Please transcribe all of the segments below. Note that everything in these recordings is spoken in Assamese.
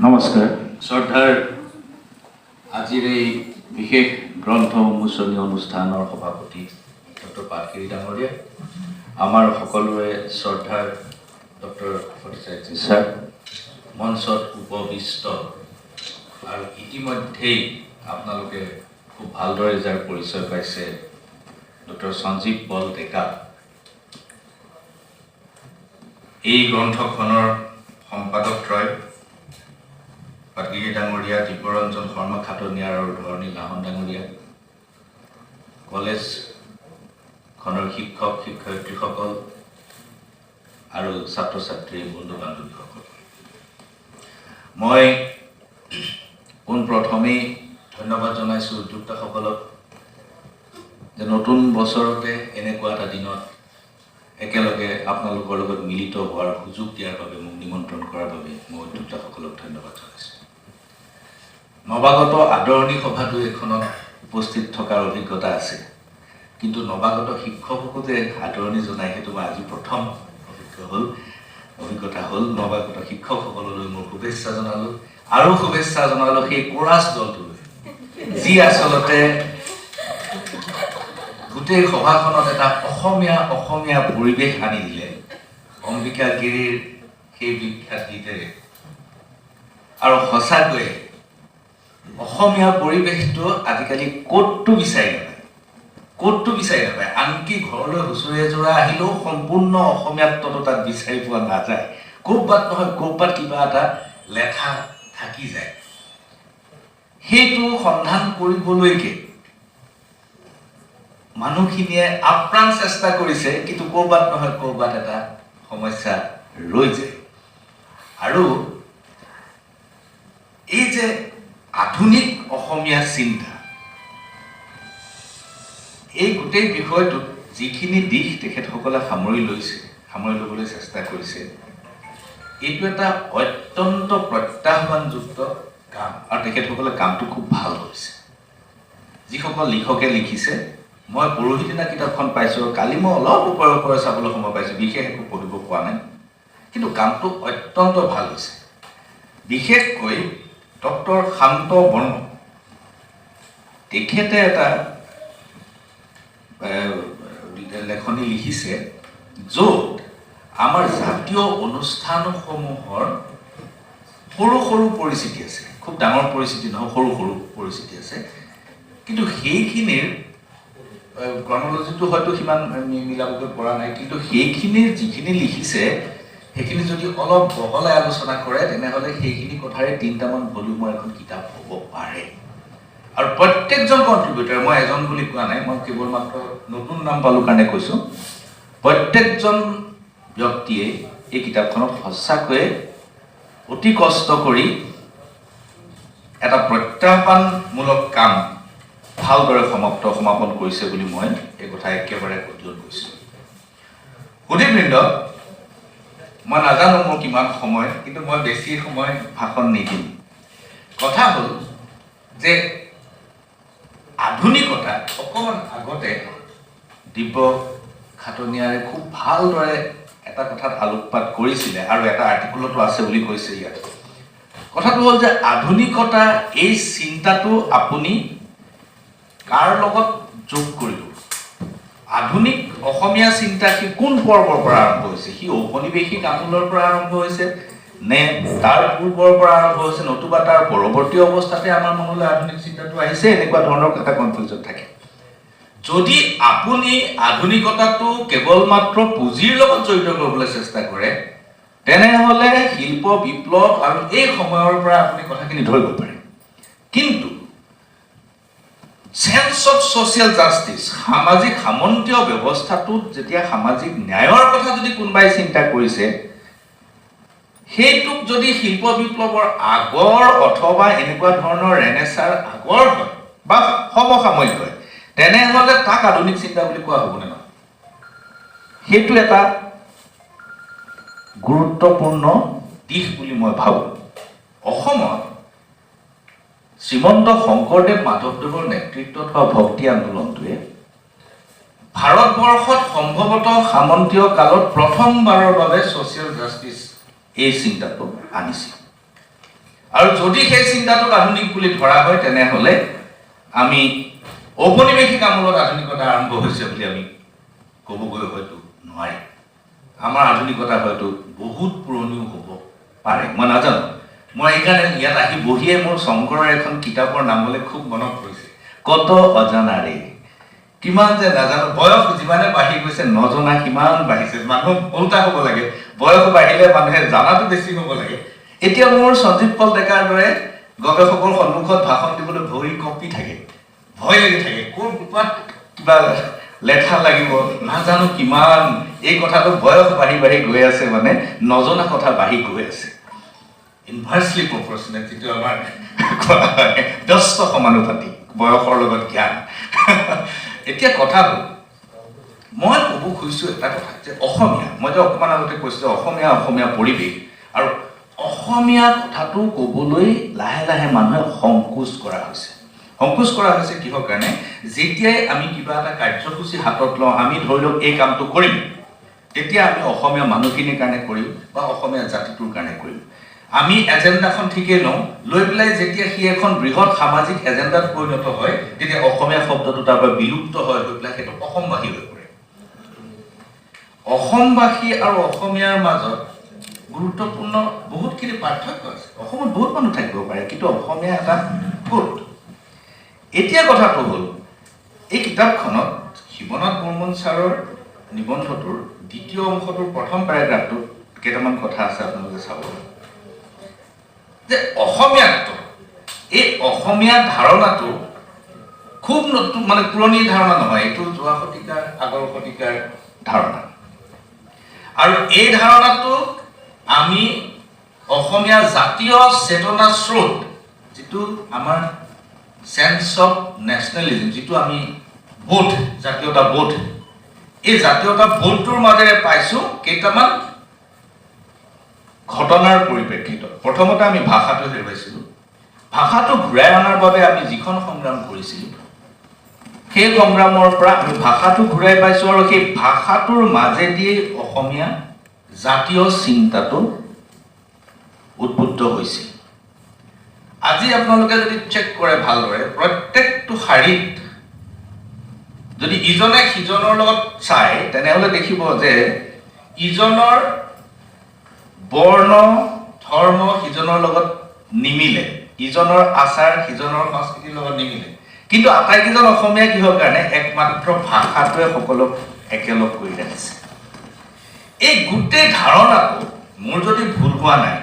নমস্কাৰ। শ্ৰদ্ধাৰ আজিৰ এই বিশেষ গ্ৰন্থ উন্মোচনী অনুষ্ঠানৰ সভাপতি ডক্টৰ পাটগিৰি ডাঙৰীয়া, আমাৰ সকলোৰে শ্ৰদ্ধাৰ ডক্টৰ ভট্টাচাৰ্য ছাৰ, মঞ্চত উপবিষ্ট আৰু ইতিমধ্যেই আপোনালোকে খুব ভালদৰে যাৰ পৰিচয় পাইছে, ডক্টৰ সঞ্জীৱ পল ডেকা, এই গ্ৰন্থখনৰ সম্পাদকত্ৰয় পাটগিৰি ডাঙৰীয়া, দিব্যৰঞ্জন শৰ্মা খাটনিয়াৰ আৰু ধৰণী লাহন ডাঙৰীয়া, কলেজখনৰ শিক্ষক শিক্ষয়িত্ৰীসকল আৰু ছাত্ৰ ছাত্ৰী, বন্ধু বান্ধৱীসকল, মই পোনপ্ৰথমেই ধন্যবাদ জনাইছোঁ উদ্যোক্তাসকলক যে নতুন বছৰতে এনেকুৱা এটা দিনত একেলগে আপোনালোকৰ লগত মিলিত হোৱাৰ সুযোগ দিয়াৰ বাবে, মোক নিমন্ত্ৰণ কৰাৰ বাবে মই উদ্যোক্তাসকলক ধন্যবাদ জনাইছোঁ। নৱাগত আদৰণি সভাটো এখনত উপস্থিত থকাৰ অভিজ্ঞতা আছে, কিন্তু নৱাগত শিক্ষককো যে আদৰণি জনাই, সেইটো মই আজি প্ৰথম অভিজ্ঞতা হ'ল। নৱাগত শিক্ষকসকললৈ মোৰ শুভেচ্ছা জনালোঁ আৰু শুভেচ্ছা জনালোঁ সেই কোৰাছ দলটোলৈ, যি আচলতে গোটেই সভাখনত এটা অসমীয়া অসমীয়া পৰিৱেশ আনি দিলে অম্বিকা গিৰিৰ সেই বিখ্যাত গীতেৰে। আৰু সঁচাকৈয়ে অসমীয়া পৰিৱেশটো আজিকালি ক'তো বিচাৰি নাপায়, ক'তো বিচাৰি নাপায়। আনকি ঘৰলৈ হুঁচৰি এযোৰা আহিলেও সম্পূৰ্ণ অসমীয়াত্বটো তাত বিচাৰি পোৱা নাযায়। ক'ৰবাত নহয় ক'ৰবাত কিবা এটা লেঠা থাকি যায়। সেইটো সন্ধান কৰিবলৈকে মানুহখিনিয়ে আপ্ৰাণ চেষ্টা কৰিছে, কিন্তু ক'ৰবাত নহয় ক'ৰবাত এটা সমস্যা ৰৈ যায়। আৰু এই যে আধুনিক অসমীয়া চিন্তা, এই গোটেই বিষয়টোত যিখিনি দিশ তেখেতসকলে সামৰি লৈছে, সামৰি ল'বলৈ চেষ্টা কৰিছে, এইটো এটা অত্যন্ত প্ৰত্যাহ্বানযুক্ত কাম আৰু তেখেতসকলে কামটো খুব ভাল কৰিছে। যিসকল লিখকে লিখিছে, মই পৰহি দিনা কিতাপখন পাইছোঁ আৰু কালি মই অলপ ওপৰে ওপৰে চাবলৈ সময় পাইছোঁ, বিশেষ একো পঢ়িব পোৱা নাই, কিন্তু কামটো অত্যন্ত ভাল হৈছে। বিশেষকৈ ডক্টৰ শান্ত বৰ্মন, তেখেতে এটা লেখনি লিখিছে, য'ত আমাৰ জাতীয় অনুষ্ঠানসমূহৰ সৰু সৰু পৰিচিতি আছে, খুব ডাঙৰ পৰিচিতি নহয়, সৰু সৰু পৰিচিতি আছে, কিন্তু সেইখিনিৰ ক্ৰনলজিটো হয়তো সিমান মিলাবগৈ পৰা নাই, কিন্তু সেইখিনিৰ যিখিনি লিখিছে, সেইখিনি যদি অলপ বহলাই আলোচনা কৰে, তেনেহ'লে সেইখিনি কথাৰে তিনিটামান ভলিউমৰ এখন কিতাপ হ'ব পাৰে। আৰু প্ৰত্যেকজন কণ্ট্ৰিবিউটাৰ, মই এজন বুলি কোৱা নাই, মই কেৱল মাত্ৰ নতুন নাম পালোঁ কাৰণে কৈছোঁ, প্ৰত্যেকজন ব্যক্তিয়ে এই কিতাপখনত সঁচাকৈয়ে অতি কষ্ট কৰি এটা প্ৰত্যাহ্বানমূলক কাম ভালদৰে সমাপন কৰিছে বুলি মই এই কথা একেবাৰে পতিয়ন গৈছোঁ। সুধীবৃন্দ, মই নাজানো মোৰ কিমান সময়, কিন্তু মই বেছি সময় ভাষণ নিদিম। কথা হ'ল যে আধুনিকতা, অকণমান আগতে দিব্য খাটনিয়াৰে খুব ভালদৰে এটা কথাত আলোকপাত কৰিছিলে আৰু এটা আৰ্টিকুলতো আছে বুলি কৈছে ইয়াত। কথাটো হ'ল যে আধুনিকতা এই চিন্তাটো আপুনি কাৰ লগত যোগ কৰিব? আধুনিক অসমীয়া চিন্তা সি কোন পৰ্বৰ পৰা আৰম্ভ হৈছে? সি ঔপনিৱেশিক আমোলৰ পৰা আৰম্ভ হৈছে নে তাৰ পূৰ্বৰ পৰা আৰম্ভ হৈছে, নতুবা তাৰ পৰৱৰ্তী অৱস্থাতে আমাৰ মনলৈ আধুনিক চিন্তাটো আহিছে? এনেকুৱা ধৰণৰ এটা কনফিউজন থাকে। যদি আপুনি আধুনিকতাটো কেৱল মাত্ৰ পুঁজিৰ লগত জড়িত কৰিবলৈ চেষ্টা কৰে, তেনেহ'লে শিল্প বিপ্লৱ আৰু এই সময়ৰ পৰা আপুনি কথাখিনি ধৰিব পাৰে। কিন্তু চেন্স অফ ছ'চিয়েল জাষ্টিছ, সামাজিক সামন্তীয় ব্যৱস্থাটোত যেতিয়া সামাজিক ন্যায়ৰ কথা যদি কোনোবাই চিন্তা কৰিছে, সেইটোক যদি শিল্প বিপ্লৱৰ আগৰ অথবা এনেকুৱা ধৰণৰ ৰেনেচাৰ আগৰ হয় বা সমসাময়িক হয়, তেনেহ'লে তাক আধুনিক চিন্তা বুলি কোৱা হ'বনে নহয়? সেইটো এটা গুৰুত্বপূৰ্ণ দিশ বুলি মই ভাবোঁ। অসমত শ্ৰীমন্ত শংকৰদেৱ মাধৱদেৱৰ নেতৃত্বত হোৱা ভক্তি আন্দোলনটোৱে ভাৰতবৰ্ষত সম্ভৱতঃ সামন্তীয় কালত প্ৰথমবাৰৰ বাবে ছ'চিয়েল জাষ্টিছ এই চিন্তাটো আনিছিল। আৰু যদি সেই চিন্তাটোক আধুনিক বুলি ধৰা হয়, তেনেহ'লে আমি ঔপনিৱেশিক আমোলত আধুনিকতা আৰম্ভ হৈছে বুলি আমি ক'বগৈ হয়তো নোৱাৰিম। আমাৰ আধুনিকতা হয়তো বহুত পুৰণিও হ'ব পাৰে, মই নাজানো। মই সেইকাৰণে ইয়াত আহি বহিয়ে মোৰ শংকৰৰ এখন কিতাপৰ নামলৈ খুব মনত পৰিছে, কত অজানাৰে, কিমান যে নাজানো। বয়স যিমানে বাঢ়ি গৈছে, নজনা সিমান বাঢ়িছে। মানুহ ওলোটা হ'ব লাগে, বয়স বাঢ়িলে মানুহে জানাটো বেছি হ'ব লাগে। এতিয়া মোৰ সঞ্জীৱ পল ডেকাৰ দৰে গৱেষকৰ সন্মুখত ভাষণ দিবলৈ ভৰি কঁপি থাকে, ভয় লাগি থাকে, ক'ৰ ক'ৰবাত কিবা লেঠা লাগিব, নাজানো কিমান। এই কথাটো বয়স বাঢ়ি বাঢ়ি গৈ আছে, মানে নজনা কথা বাঢ়ি গৈ আছে। ইনভাৰ্চলি প্ৰপৰ্চনেট, যিটো আমাৰ কোৱা হয়, ব্যস্ত সমানুপাতিক বয়সৰ লগত জ্ঞান। এতিয়া কথা হ'ল, মই ক'ব খুজিছোঁ এটা কথা যে অসমীয়া, মই যে অকণমান আগতে কৈছোঁ যে অসমীয়া অসমীয়া পৰিৱেশ আৰু অসমীয়া কথাটো ক'বলৈ লাহে লাহে মানুহে সংকোচ কৰা হৈছে। সংকোচ কৰা হৈছে কিহৰ কাৰণে? যেতিয়াই আমি কিবা এটা কাৰ্যসূচী হাতত লওঁ, আমি ধৰি লওক এই কামটো কৰিম, তেতিয়া আমি অসমীয়া মানুহখিনিৰ কাৰণে কৰিম বা অসমীয়া জাতিটোৰ কাৰণে কৰিম। আমি এজেণ্ডাখন ঠিকেই লওঁ, লৈ পেলাই যেতিয়া সি এখন বৃহৎ সামাজিক এজেণ্ডাত পৰিণত হয়, তেতিয়া অসমীয়া শব্দটো তাৰ পৰা বিলুপ্ত হয়, হৈ পেলাই সেইটো অসমবাসী হৈ পৰে। অসমবাসী আৰু অসমীয়াৰ মাজত গুৰুত্বপূৰ্ণ বহুতখিনি পাৰ্থক্য আছে। অসমত বহুত মানুহ থাকিব পাৰে, কিন্তু অসমীয়া এটা গোট। এতিয়া কথাটো হ'ল, এই কিতাপখনত শিৱনাথ বৰ্মন ছাৰৰ নিবন্ধটোৰ দ্বিতীয় অংশটোৰ প্ৰথম পেৰাগ্ৰাফটোত কেইটামান কথা আছে, আপোনালোকে চাব যে অসমীয়াত্ব, এই অসমীয়া ধাৰণাটো খুব নতুন, মানে পুৰণি ধাৰণা নহয়, এইটো যোৱা শতিকাৰ আগৰ শতিকাৰ ধাৰণা। আৰু এই ধাৰণাটো আমি অসমীয়া জাতীয় চেতনা স্ৰোত, যিটো আমাৰ চেন্স অফ নেশ্যনেলিজিম, যিটো আমি বোধ, জাতীয়তা বোধ, এই জাতীয়তা বোধটোৰ মাজেৰে পাইছোঁ কেইটামান ঘটনাৰ পৰিপ্ৰেক্ষিতত। প্ৰথমতে আমি ভাষাটো হেৰুৱাইছিলোঁ। ভাষাটো ঘূৰাই অনাৰ বাবে আমি যিখন সংগ্ৰাম কৰিছিলোঁ, সেই সংগ্ৰামৰ পৰা আমি ভাষাটো ঘূৰাই পাইছোঁ আৰু সেই ভাষাটোৰ মাজেদিয়েই অসমীয়া জাতীয় চিন্তাটো উদ্বুদ্ধ হৈছিল। আজি আপোনালোকে যদি চেক কৰে ভালদৰে, প্ৰত্যেকটো শাৰীত যদি ইজনে সিজনৰ লগত চায়, তেনেহ'লে দেখিব যে ইজনৰ বৰ্ণ ধৰ্ম সিজনৰ লগত নিমিলে, ইজনৰ আচাৰ সিজনৰ সংস্কৃতিৰ লগত নিমিলে, কিন্তু আটাইকেইজন অসমীয়া। কিহৰ কাৰণে? একমাত্ৰ ভাষাটোৱে সকলোক একেলগ কৰি ৰাখিছে। এই গোটেই ধাৰণাটো মোৰ যদি ভুল হোৱা নাই,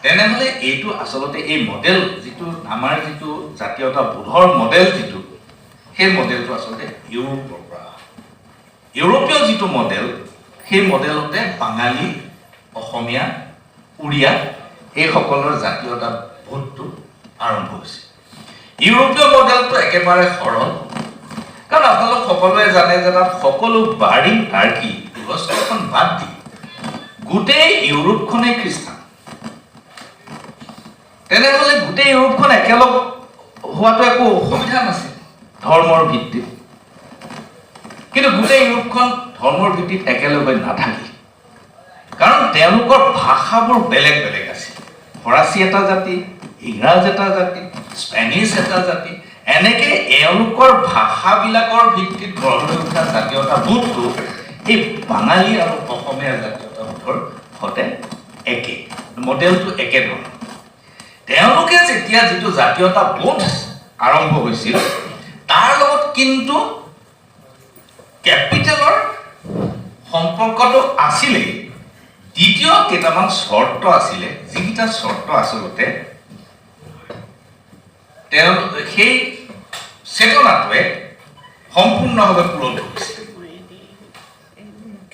তেনেহ'লে এইটো আচলতে এই মডেল যিটো আমাৰ যিটো জাতীয়তা বোধৰ মডেল যিটো, সেই মডেলটো আচলতে ইউৰোপৰ পৰা অহা। ইউৰোপীয় যিটো মডেল, সেই মডেলতে বাঙালী, অসমীয়া, উৰিয়া এইসকলৰ জাতীয়তা বোধটো আৰম্ভ হৈছে। ইউৰোপীয় মডেলটো একেবাৰে সৰল, কাৰণ আপোনালোক সকলোৱে জানে যে তাত সকলো বাৰী টাৰ্কি, তুৰস্কখন বাদ দি গোটেই ইউৰোপখনেই খ্ৰীষ্টান। তেনেহ'লে গোটেই ইউৰোপখন একেলগ হোৱাটো একো অসুবিধা নাছিল ধৰ্মৰ ভিত্তিত। কিন্তু গোটেই ইউৰোপখন ধৰ্মৰ ভিত্তিত একেলগ হৈ নাথাকিল, কাৰণ তেওঁলোকৰ ভাষাবোৰ বেলেগ বেলেগ আছিল। ফৰাচী এটা জাতি, ইংৰাজ এটা জাতি, স্পেনিছ এটা জাতি, এনেকে এওঁলোকৰ ভাষাবিলাকৰ ভিত্তিত গঢ় লৈ উঠা জাতীয়তা বোধটো এই বাঙালী আৰু অসমীয়া জাতীয়তা বোধৰ সতে একে, মডেলটো একে ধৰণৰ। তেওঁলোকে যেতিয়া যিটো জাতীয়তা বোধ আৰম্ভ হৈছিল, তাৰ লগত কিন্তু কেপিটেলৰ সম্পৰ্কটো আছিলেই। দ্বিতীয় কেইটামান চৰ্ত আছিলে, যিকেইটা চৰ্ত আচলতে তেওঁ সেই চেতনাটোৱে সম্পূৰ্ণভাৱে পূৰণ কৰিছে।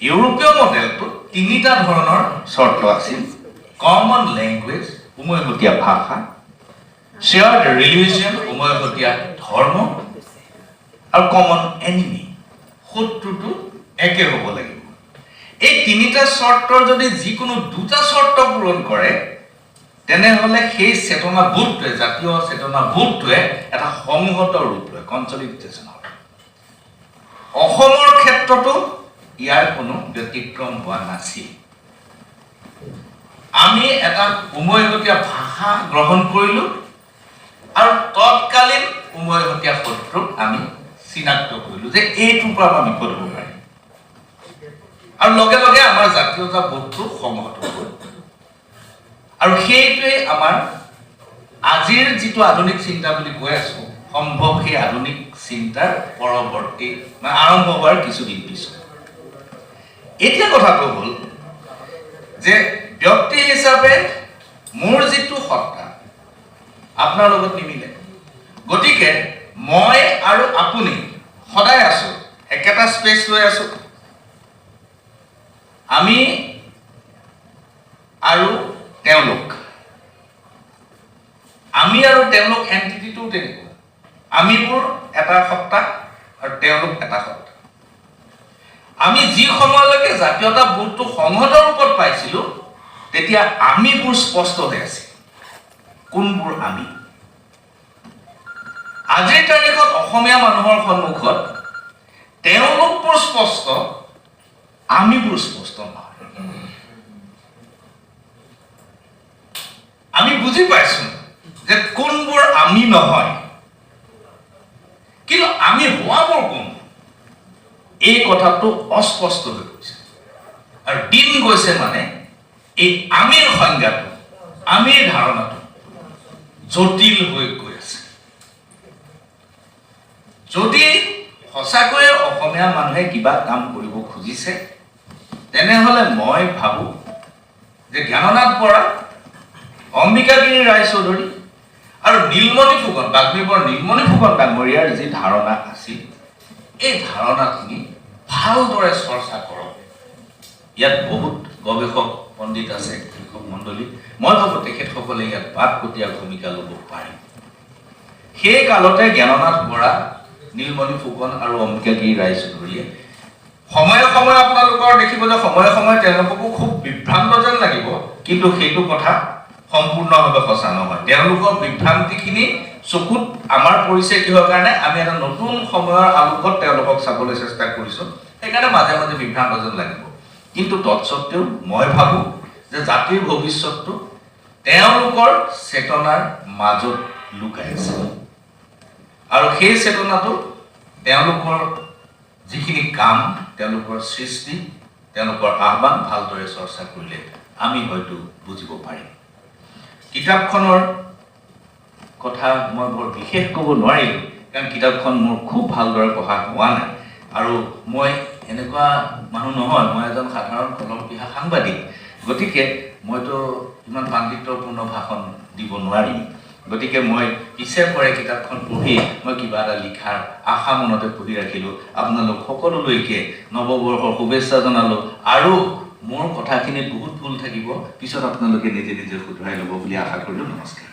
ইউৰোপীয় মডেলটোত তিনিটা ধৰণৰ চৰ্ত আছিল: কমন লেংগুৱেজ, উমৈহতীয়া ভাষা, শ্বেয়াৰ্ড ৰিলিজিয়ন, উমৈহতীয়া ধৰ্ম, আৰু কমন এনিমি, শত্ৰুটো একে হ'ব লাগিব। এই তিনিটা চৰ্তৰ যদি যিকোনো দুটা চৰ্ত পূৰণ কৰে, তেনেহ'লে সেই চেতনা বোধটোৱে, জাতীয় চেতনা বোধটোৱে এটা সংহত ৰূপ লয়, কনচলিডেশ্যন হয়। অসমৰ ক্ষেত্ৰতো ইয়াৰ কোনো ব্যতিক্ৰম হোৱা নাছিল। আমি এটা উমৈহতীয়া ভাষা গ্ৰহণ কৰিলোঁ আৰু তৎকালীন উমৈহতীয়া শত্ৰুক আমি চিনাক্ত কৰিলোঁ যে এইটোৰ পৰা আমাৰ বিপদ হ'ব পাৰে, আৰু লগে লগে আমাৰ জাতীয়তা বোধটো সংহত হ'ল। আৰু সেইটোৱেই আমাৰ আজিৰ যিটো আধুনিক চিন্তা বুলি কৈ আছো, সম্ভৱ সেই আধুনিক চিন্তাৰ পৰৱৰ্তী, মানে আৰম্ভ হোৱাৰ কিছুদিন পিছত। এতিয়া কথাটো হ'ল যে ব্যক্তি হিচাপে মোৰ যিটো সত্তা আপোনাৰ লগত নিমিলে। গতিকে মই আৰু আপুনি সদায় আছো, একেটা স্পেচ লৈ আছো আমি আৰু তেওঁলোক। আমি আৰু তেওঁলোক এণ্টিটিটোও তেনেকুৱা। আমিবোৰ এটা সত্তা আৰু তেওঁলোক এটা সত্তা। আমি যি সময়লৈকে জাতীয়তা বোধটো সংহত ৰূপত পাইছিলো, তেতিয়া আমিবোৰ স্পষ্ট হৈ আছিল, কোনবোৰ আমি। আজিৰ তাৰিখত অসমীয়া মানুহৰ সন্মুখত তেওঁলোকবোৰ স্পষ্ট, আমিবোৰ স্পষ্ট নহয়। আমি বুজি পাইছো যে কোনবোৰ আমি নহয়, কিন্তু আমি হোৱাবোৰ কোন, এই কথাটো অস্পষ্ট হৈ পৰিছে। আৰু দিন গৈছে, মানে এই আমিৰ সংজ্ঞাটো, আমিৰ ধাৰণাটো জটিল হৈ গৈ আছে। যদি সঁচাকৈয়ে অসমীয়া মানুহে কিবা কাম কৰিব খুজিছে, তেনেহ'লে মই ভাবোঁ যে জ্ঞাননাথ বৰা, অম্বিকাগিৰি ৰায়চৌধুৰী আৰু নীলমণি ফুকন, বাগ্মীবৰ নীলমণি ফুকন ডাঙৰীয়াৰ যি ধাৰণা আছিল, এই ধাৰণাখিনি ভালদৰে চৰ্চা কৰক। ইয়াত বহুত গৱেষক পণ্ডিত আছে, শিক্ষক মণ্ডলী। মই ভাবোঁ তেখেতসকলে ইয়াত বাটকটীয়া ভূমিকা ল'ব পাৰে। সেই কালতে জ্ঞাননাথ বৰা, নীলমণি ফুকন আৰু অম্বিকাগিৰি ৰায়চৌধুৰীয়ে সময়ে সময়ে, আপোনালোকৰ দেখিব যে সময়ে সময়ে তেওঁলোককো খুব বিভ্ৰান্ত যেন লাগিব, কিন্তু সেইটো কথা সম্পূৰ্ণভাৱে সঁচা নহয়। তেওঁলোকৰ বিভ্ৰান্তিখিনি চকুত আমাৰ পৰিছে কিহৰ কাৰণে? আমি এটা নতুন সময়ৰ আলোকত তেওঁলোকক চাবলৈ চেষ্টা কৰিছোঁ, সেইকাৰণে মাজে মাজে বিভ্ৰান্ত যেন লাগিব। কিন্তু তৎসত্বেও মই ভাবোঁ যে জাতিৰ ভৱিষ্যতটো তেওঁলোকৰ চেতনাৰ মাজত লুকাই আছে, আৰু সেই চেতনাটো তেওঁলোকৰ যিখিনি কাম, তেওঁলোকৰ সৃষ্টি, তেওঁলোকৰ আহ্বান ভালদৰে চৰ্চা কৰিলে আমি হয়তো বুজিব পাৰিম। কিতাপখনৰ কথা মই বৰ বিশেষ ক'ব নোৱাৰিলোঁ, কাৰণ কিতাপখন মোৰ খুব ভালদৰে পঢ়া হোৱা নাই, আৰু মই এনেকুৱা মানুহ নহয়, মই এজন সাধাৰণ কলম পিহা সাংবাদিক। গতিকে মইতো ইমান পাণ্ডিত্যপূৰ্ণ ভাষণ দিব নোৱাৰিম। গতিকে মই পিছে পৰে কিতাপখন পঢ়ি মই কিবা এটা লিখাৰ আশা মনতে পঢ়ি ৰাখিলোঁ। আপোনালোক সকলোলৈকে নৱবৰ্ষৰ শুভেচ্ছা জনালোঁ, আৰু মোৰ কথাখিনিত বহুত ভুল থাকিব, পিছত আপোনালোকে নিজে নিজে শুধৰাই ল'ব বুলি আশা কৰিলোঁ। নমস্কাৰ।